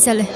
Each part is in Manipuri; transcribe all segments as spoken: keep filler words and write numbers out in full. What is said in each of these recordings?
ꯆꯠꯂꯦ꯫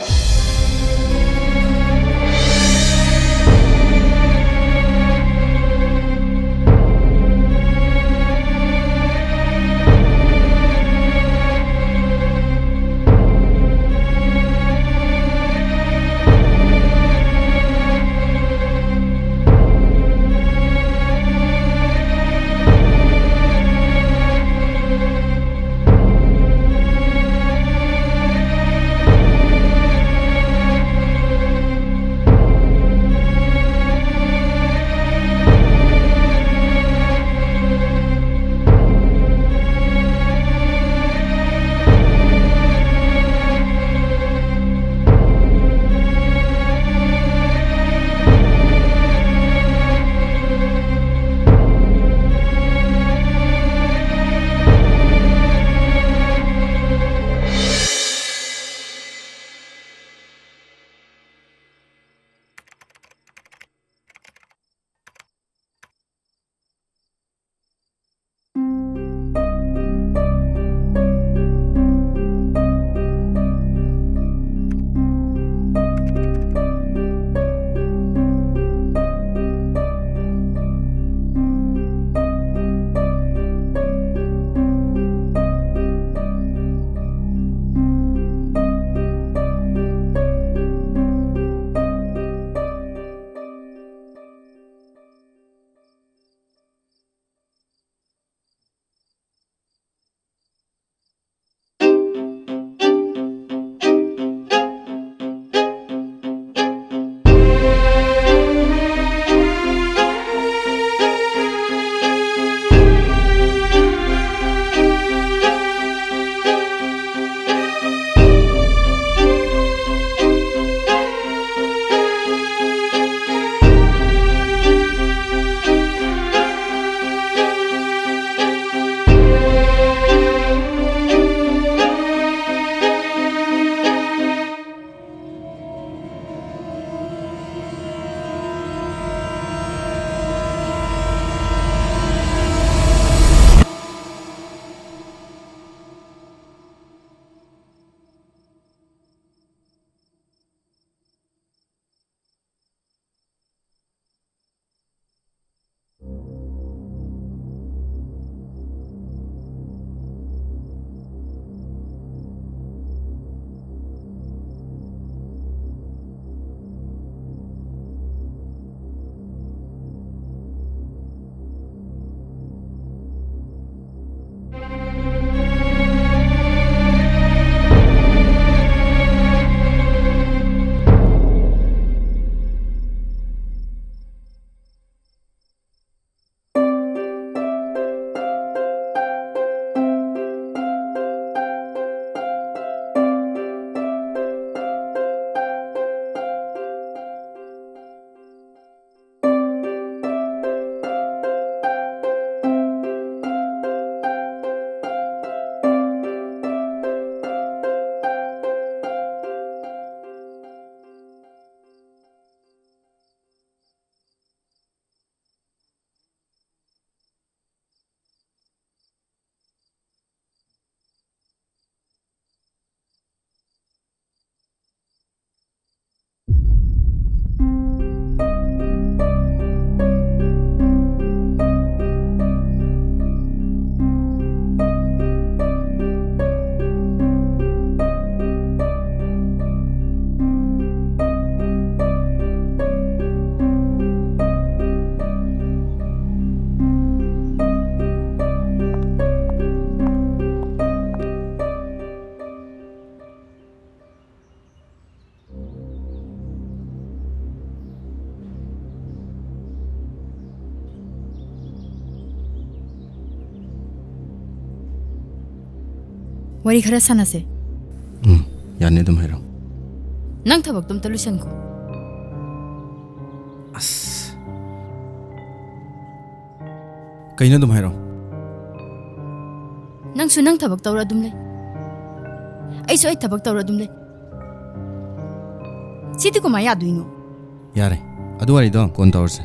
ꯋꯥꯔꯤ ꯈꯔ ꯁꯥꯟꯅꯁꯦ꯫ ꯎꯝ, ꯌꯥꯅꯤ, ꯑꯗꯨꯝ ꯍꯥꯏꯔꯛꯑꯣ꯫ ꯅꯪ ꯊꯕꯛꯇꯣ ꯑꯝꯇ ꯂꯣꯏꯁꯟꯈꯣ꯫ ꯑꯁ꯫ ꯀꯩꯅꯣ, ꯑꯗꯨꯝ ꯍꯥꯏꯔꯛꯑꯣ꯫ ꯅꯪꯁꯨ ꯅꯪ ꯊꯕꯛ ꯇꯧꯔ ꯑꯗꯨꯝ ꯂꯩ, ꯑꯩꯁꯨ ꯑꯩ ꯊꯕꯛ ꯇꯧꯔ ꯑꯗꯨꯝ ꯂꯩ꯫ ꯁꯤꯗꯤ ꯀꯃꯥꯏ ꯌꯥꯗꯣꯏꯅꯣ? ꯌꯥꯔꯦ, ꯑꯗꯨ ꯋꯥꯔꯤꯗꯣ ꯀꯣꯟ ꯇꯧꯔꯁꯦ꯫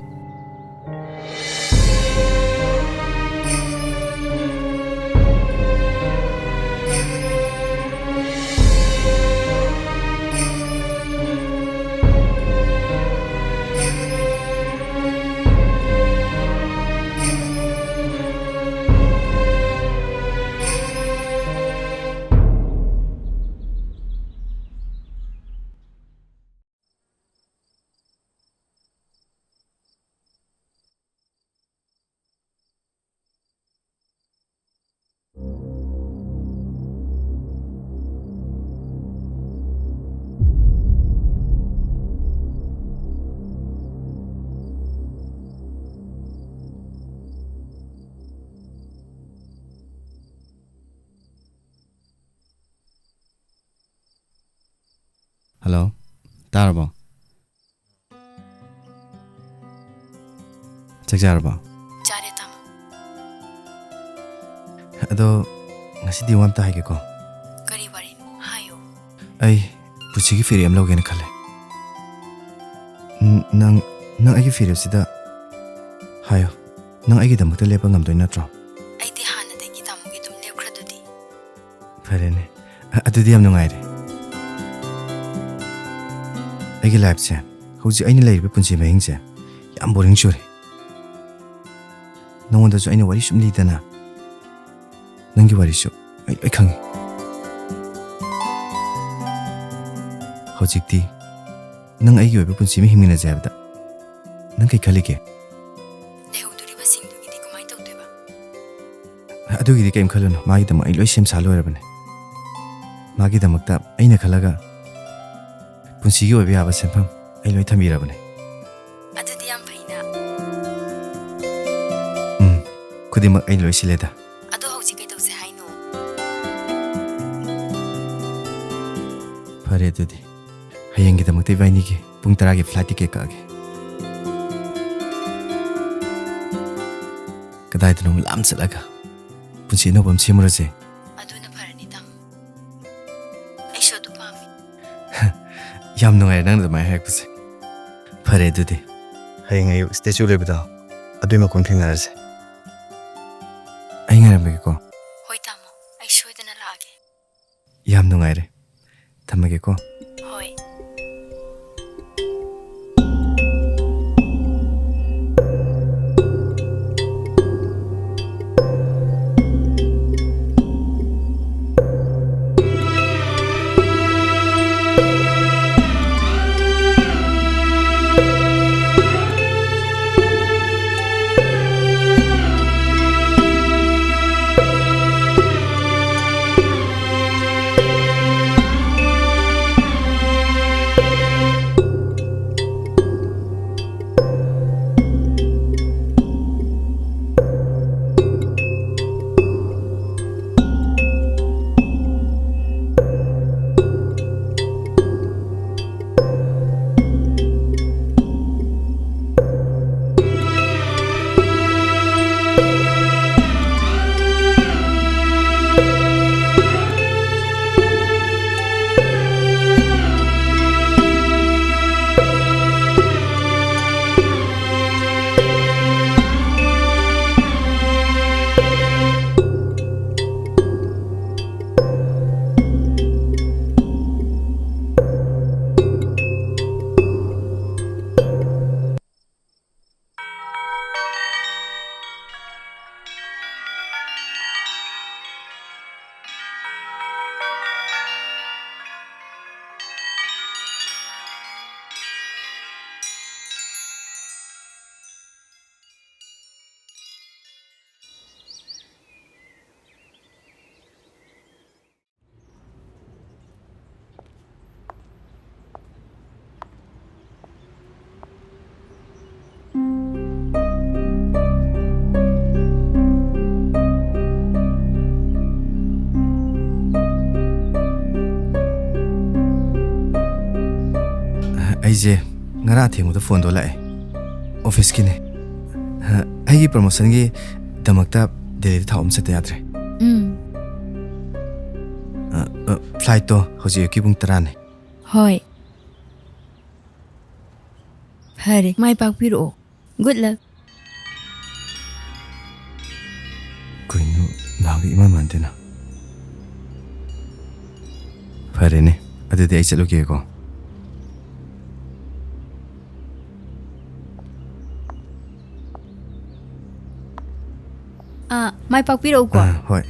ꯍꯜꯂꯣ, ꯇꯥꯔꯕꯣ? ꯆꯥꯛ ꯆꯥꯔꯕꯣ? ꯆꯥꯔꯦ, ꯇꯥꯃꯣ꯫ ꯑꯗꯣ, ꯉꯁꯤꯗꯤ ꯋꯥ ꯑꯝꯇ ꯍꯥꯏꯒꯦꯀꯣ꯫ ꯀꯔꯤ ꯋꯥꯔꯤꯅꯣ? ꯍꯥꯏꯌꯣ꯫ ꯑꯩ ꯄꯨꯟꯁꯤꯒꯤ ꯐꯤꯔꯦꯞ ꯑꯃ ꯂꯧꯒꯦꯅ ꯈꯜꯂꯦ꯫ ꯎꯝ, ꯅꯪ, ꯅꯪ ꯑꯩꯒꯤ ꯐꯤꯔꯦꯞꯁꯤꯗ ꯍꯥꯏꯌꯣ꯫ ꯅꯪ ꯑꯩꯒꯤꯗꯃꯛꯇ ꯂꯦꯞꯄ ꯉꯝꯗꯣꯏ ꯅꯠꯇ꯭ꯔꯣ? ꯑꯩꯗꯤ ꯍꯥꯟꯅꯗꯒꯤ ꯇꯥꯃꯣꯒꯤ ꯑꯗꯨꯝ ꯂꯦꯞꯈ꯭ꯔꯗꯨꯗꯤ꯫ ꯐꯔꯦꯅꯦ꯫ ꯑ-, ꯑꯗꯨꯗꯤ ꯌꯥꯝ ꯅꯨꯡꯉꯥꯏꯔꯦ꯫ ꯑꯩꯒꯤ ꯂꯥꯏꯐꯁꯦ, ꯍꯧꯖꯤꯛ ꯑꯩꯅ ꯂꯩꯔꯤꯕ ꯄꯨꯟꯁꯤ ꯃꯍꯤꯡꯁꯦ ꯌꯥꯝ ꯕꯣꯔꯤꯡ ꯆꯨꯔꯦ꯫ ꯅꯉꯣꯟꯗꯁꯨ ꯑꯩꯅ ꯋꯥꯔꯤ ꯁꯨꯝ ꯂꯤꯗꯅ, ꯅꯪꯒꯤ ꯋꯥꯔꯤꯁꯨ ꯑꯩ ꯂꯣꯏ ꯈꯪꯉꯤ꯫ ꯍꯧꯖꯤꯛꯇꯤ ꯅꯪ ꯑꯩꯒꯤ ꯑꯣꯏꯕ ꯄꯨꯟꯁꯤ ꯑꯃ ꯍꯤꯡꯃꯤꯟꯅꯁꯦ ꯍꯥꯏꯕꯗ ꯅꯪ ꯀꯩ ꯈꯜꯂꯤꯒꯦ? ꯂꯩꯍꯧꯗꯣꯔꯤꯕꯁꯤꯡꯗꯨꯒꯤꯗꯤ ꯀꯃꯥꯏ ꯇꯧꯗꯣꯏꯕ? ꯑꯗꯨꯒꯤꯗꯤ ꯀꯩꯝ ꯈꯜꯂꯨꯅꯨ, ꯃꯥꯒꯤꯗꯃꯛ ꯑꯩ ꯂꯣꯏ ꯁꯦꯝ ꯁꯥ ꯂꯣꯏꯔꯕꯅꯦ꯫ ꯃꯥꯒꯤꯗꯃꯛꯇ ꯑꯩꯅ ꯈꯜꯂꯒ ꯄꯨꯟꯁꯤꯒꯤ ꯑꯣꯏꯕ ꯌꯥꯕ ꯁꯦꯟꯐꯝ ꯑꯩ ꯂꯣꯏ ꯊꯝꯕꯤꯔꯕꯅꯦ꯫ ꯑꯗꯨꯗꯤ ꯌꯥꯝ ꯐꯩꯅ꯫ ꯎꯝ, ꯈꯨꯗꯤꯡꯃꯛ ꯑꯩ ꯂꯣꯏ ꯁꯤꯜꯂꯦꯗ꯫ ꯑꯗꯣ ꯍꯧꯖꯤꯛ ꯀꯩꯗꯧꯁꯦ ꯍꯥꯏꯅꯣ? ꯐꯔꯦ ꯑꯗꯨꯗꯤ, ꯍꯌꯦꯡꯒꯤꯗꯃꯛꯇ ꯏꯕꯥꯅꯤꯒꯤ ꯄꯨꯡ ꯇꯔꯥꯒꯤ flight ticket ꯀꯛꯑꯒꯦ꯫ ꯀꯗꯥꯏꯗꯅꯣ ꯂꯥꯞꯅ ꯆꯠꯂꯒ ꯄꯨꯟꯁꯤ ꯑꯅꯧꯕ ꯑꯃ ꯁꯦꯝꯃꯨꯔꯁꯦ꯫ ꯑꯗꯨꯅ ꯐꯔꯅꯤ, ꯇꯥꯃꯣ꯫ ꯑꯩꯁꯨ ꯑꯗꯨ ꯄꯥꯝꯃꯤ꯫ ꯌꯥꯝ ꯅꯨꯡꯉꯥꯏꯔꯦ ꯅꯪꯅ ꯑꯗꯨꯃꯥꯏꯅ ꯍꯥꯏꯔꯛꯄꯁꯦ꯫ ꯐꯔꯦ ꯑꯗꯨꯗꯤ꯫ ꯍꯌꯦꯡ ꯑꯌꯨꯛ statue ꯂꯩꯕꯗꯣ, ꯑꯗꯨꯏ ꯃꯈꯣꯡ ꯊꯦꯡꯅꯔꯁꯦ꯫ ꯑꯩ ꯉꯥꯏꯔꯝꯃꯒꯦꯀꯣ꯫ ꯍꯣꯏ, ꯇꯥꯃꯣ꯫ ꯑꯩ ꯁꯣꯏꯗꯅ ꯂꯥꯛꯑꯒꯦ꯫ ꯌꯥꯝ ꯅꯨꯡꯉꯥꯏꯔꯦ꯫ ꯊꯝꯃꯒꯦꯀꯣ꯫ ꯍꯣꯏ꯫ ꯑꯩꯁꯦ ꯉꯔꯥꯡ ꯑꯊꯦꯡꯕꯗ ꯐꯣꯟꯗꯣ ꯂꯥꯛꯑꯦ꯫ ꯑꯣꯐꯤꯁꯀꯤꯅꯦ꯫ ꯑ, ꯑꯩꯒꯤ ꯄ꯭ꯔꯃꯣꯁꯟꯒꯤꯗꯃꯛꯇ ꯗꯦꯜꯂꯤꯗ ꯊꯕꯛ ꯑꯃ ꯆꯠꯇ ꯌꯥꯗ꯭ꯔꯦ꯫ ꯎꯝ꯫ ꯑ, ꯑ, ꯐ꯭ꯂꯥꯏꯠꯇꯣ ꯍꯧꯖꯤꯛ ꯑꯌꯨꯛꯀꯤ ꯄꯨꯡ ꯇꯔꯥꯅꯦ꯫ ꯍꯣꯏ꯫ ꯐꯔꯦ, ꯃꯥꯏ ꯄꯥꯛꯄꯤꯔꯛꯑꯣ꯫ Good luck꯫ ꯀꯩꯅꯣ, ꯅꯍꯥꯟꯒ ꯏꯃꯥꯟ ꯃꯥꯟꯗꯦꯅ꯫ ꯐꯔꯦꯅꯦ, ꯑꯗꯨꯗꯤ ꯑꯩ ꯆꯠꯂꯨꯒꯦꯀꯣ꯫ ꯑꯥ, ꯃꯥꯏ ꯄꯥꯛꯄꯤꯔꯛꯎꯀꯣ꯫ ꯑꯥ, ꯍꯣꯏ꯫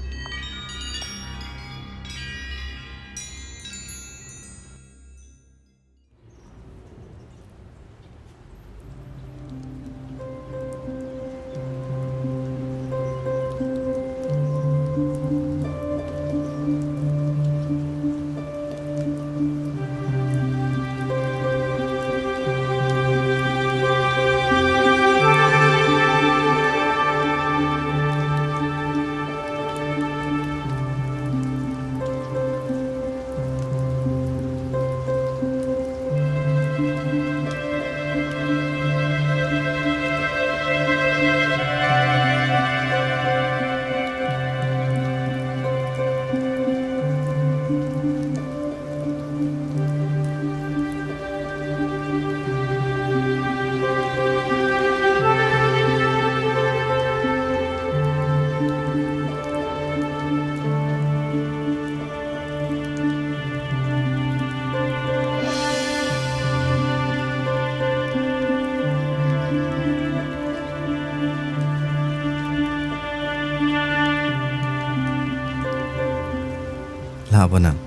ꯂꯥꯛꯑꯕꯣ ꯅꯪ?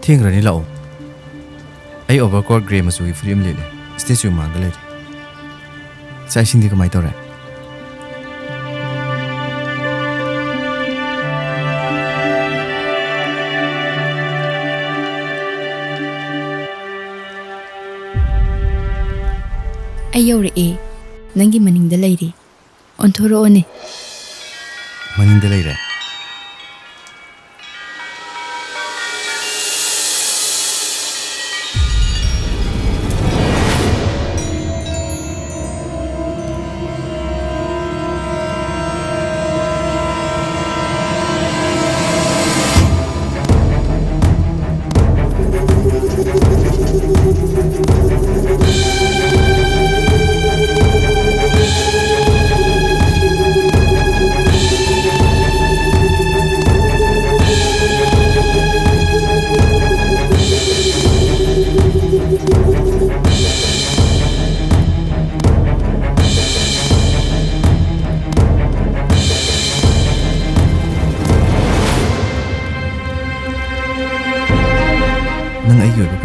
ꯊꯦꯡꯈ꯭ꯔꯅꯤ, ꯂꯥꯛꯑꯣ꯫ ꯑꯩ overcoat grey ꯃꯆꯨꯒꯤ ꯐꯨꯔꯤꯠ ꯑꯃ ꯂꯤꯠꯂꯦ, statue ꯃꯃꯥꯡꯗ ꯂꯩꯔꯦ꯫ ꯆꯥꯛ ꯏꯁꯤꯡꯗꯤ ꯀꯃꯥꯏ ꯇꯧꯔꯦ? ꯑꯩ ꯌꯧꯔꯛꯑꯦ꯫ ꯅꯪꯒꯤ ꯃꯅꯤꯡꯗ ꯂꯩꯔꯦ꯫ ꯑꯣꯟꯊꯣꯔꯛꯑꯣꯅꯦ꯫ ꯃꯅꯤꯡꯗ ꯂꯩꯔꯦ꯫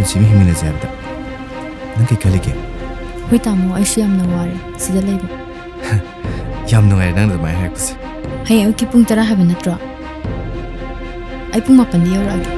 ꯄꯨꯟꯁꯤ ꯑꯃ ꯍꯤꯡꯃꯤꯟꯅꯁꯦ ꯍꯥꯏꯕꯗ ꯅꯪ ꯀꯩ ꯈꯜꯂꯤꯒꯦ? ꯍꯣꯏ ꯇꯥꯃꯣ, ꯑꯩꯁꯨ ꯌꯥꯝꯅ ꯋꯥꯔꯦ ꯁꯤꯗ ꯂꯩꯕ꯫ ꯌꯥꯝ ꯅꯨꯡꯉꯥꯏꯔꯦ ꯅꯪꯅ ꯑꯗꯨꯃꯥꯏꯅ ꯍꯥꯏꯔꯛꯄꯁꯦ꯫ ꯍꯌꯦꯡ ꯑꯌꯨꯛꯀꯤ ꯄꯨꯡ ꯇꯔꯥ ꯍꯥꯏꯕ ꯅꯠꯇ꯭ꯔꯣ? ꯑꯩ ꯄꯨꯡ ꯃꯥꯄꯟꯗ ꯌꯧꯔꯛꯑꯒꯦ꯫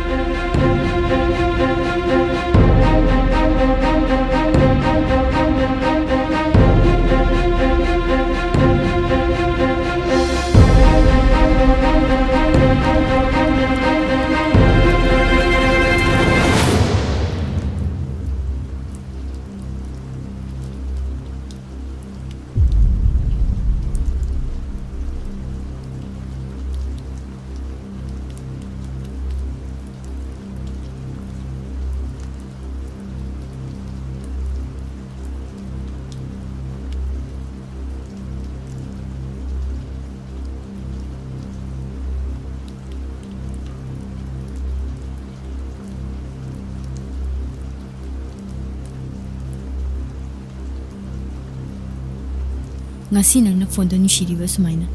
ꯉꯁꯤ ꯅꯪꯅ ꯐꯣꯟꯗ ꯅꯨꯡꯁꯤꯔꯤꯕ ꯁꯨꯃꯥꯏꯅ?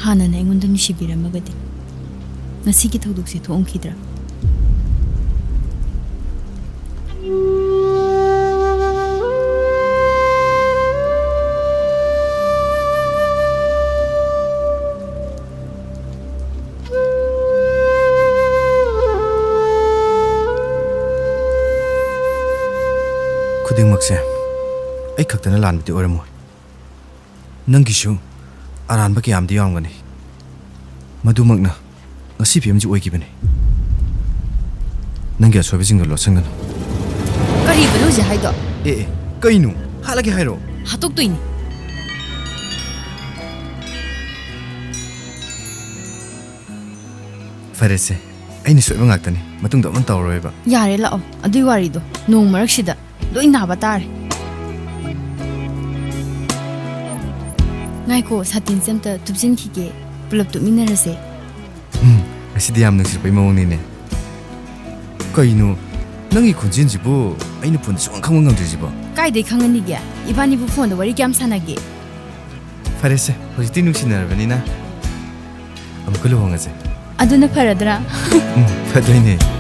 ꯍꯥꯟꯅꯅ ꯑꯩꯉꯣꯟꯗ ꯅꯨꯡꯁꯤꯕꯤꯔꯝꯃꯒꯗꯤ ꯉꯁꯤꯒꯤ ꯊꯧꯗꯣꯛꯁꯦ ꯊꯣꯛꯑꯝꯈꯤꯗ꯭ꯔꯥ? ꯈꯨꯗꯤꯡꯃꯛꯁꯦ ꯑꯩ ꯈꯛꯇꯅ ꯂꯥꯟꯕꯗꯤ ꯑꯣꯏꯔꯝꯃꯣꯏ꯫ ꯅꯪꯒꯤꯁꯨ ꯑꯔꯥꯟꯕ ꯀꯌꯥꯝꯗꯤ ꯌꯥꯎꯔꯝꯒꯅꯤ꯫ ꯃꯗꯨꯃꯛꯅ ꯉꯁꯤ ꯐꯤꯕꯝꯁꯤ ꯑꯣꯏꯈꯤꯕꯅꯤ꯫ ꯅꯪꯒꯤ ꯑꯁꯣꯏꯕꯁꯤꯡꯗꯣ ꯂꯣꯠꯁꯤꯟꯒꯅꯨ꯫ ꯀꯔꯤꯕꯅꯣ ꯍꯧꯖꯤꯛ ꯍꯥꯏꯗꯣ? ꯑꯦ, ꯑꯦ, ꯀꯩꯅꯣ? ꯍꯥꯠꯂꯒꯦ ꯍꯥꯏꯔꯣ? ꯍꯥꯠꯇꯣꯛꯇꯣꯏꯅꯤ꯫ ꯐꯔꯦꯁꯦ, ꯑꯩꯅ ꯁꯣꯏꯕ ꯉꯥꯛꯇꯅꯤ꯫ ꯃꯇꯨꯡꯗ ꯑꯃꯨꯛ ꯇꯧꯔꯔꯣꯏꯕ꯫ ꯌꯥꯔꯦ, ꯂꯥꯛꯑꯣ꯫ ꯑꯗꯨꯏ ꯋꯥꯔꯤꯗꯣ ꯅꯣꯡ ꯃꯔꯛꯁꯤꯗ ꯂꯣꯏ ꯅꯥꯕ ꯇꯥꯔꯦ꯫ ꯉꯥꯏꯈꯣ, ꯁꯥꯇꯤꯟꯁꯦ ꯑꯝꯇ ꯇꯨꯞꯁꯤꯟꯈꯤꯒꯦ, ꯄꯨꯂꯞ ꯇꯨꯞꯃꯤꯟꯅꯔꯁꯦ꯫ ꯎꯝ, ꯉꯁꯤꯗꯤ ꯌꯥꯝ ꯅꯨꯡꯁꯤꯔꯛꯄꯩ ꯃꯑꯣꯡꯅꯤꯅꯦ꯫ ꯀꯩꯅꯣ, ꯅꯪꯒꯤ ꯈꯣꯟꯖꯦꯜꯁꯤꯕꯨ ꯑꯩꯅ ꯐꯣꯟꯗ ꯁꯨꯡꯈꯪ ꯈꯪꯕ ꯉꯝꯗ꯭ꯔꯤꯁꯤꯕꯣ? ꯀꯥꯏꯗꯩ ꯈꯪꯉꯅꯤꯒꯦ? ꯏꯕꯥꯅꯤꯕꯨ ꯐꯣꯟꯗ ꯋꯥꯔꯤ ꯀꯌꯥꯝ ꯁꯥꯟꯅꯒꯦ? ꯐꯔꯦꯁꯦ, ꯍꯧꯖꯤꯛꯇꯤ ꯅꯨꯡꯁꯤꯅꯔꯕꯅꯤꯅ ꯑꯃꯨꯛꯀ ꯂꯨꯍꯣꯡꯉꯁꯦ꯫ ꯑꯗꯨꯅ ꯐꯔꯗ꯭ꯔꯥ? ꯎꯝ, ꯐꯗꯣꯏꯅꯦ꯫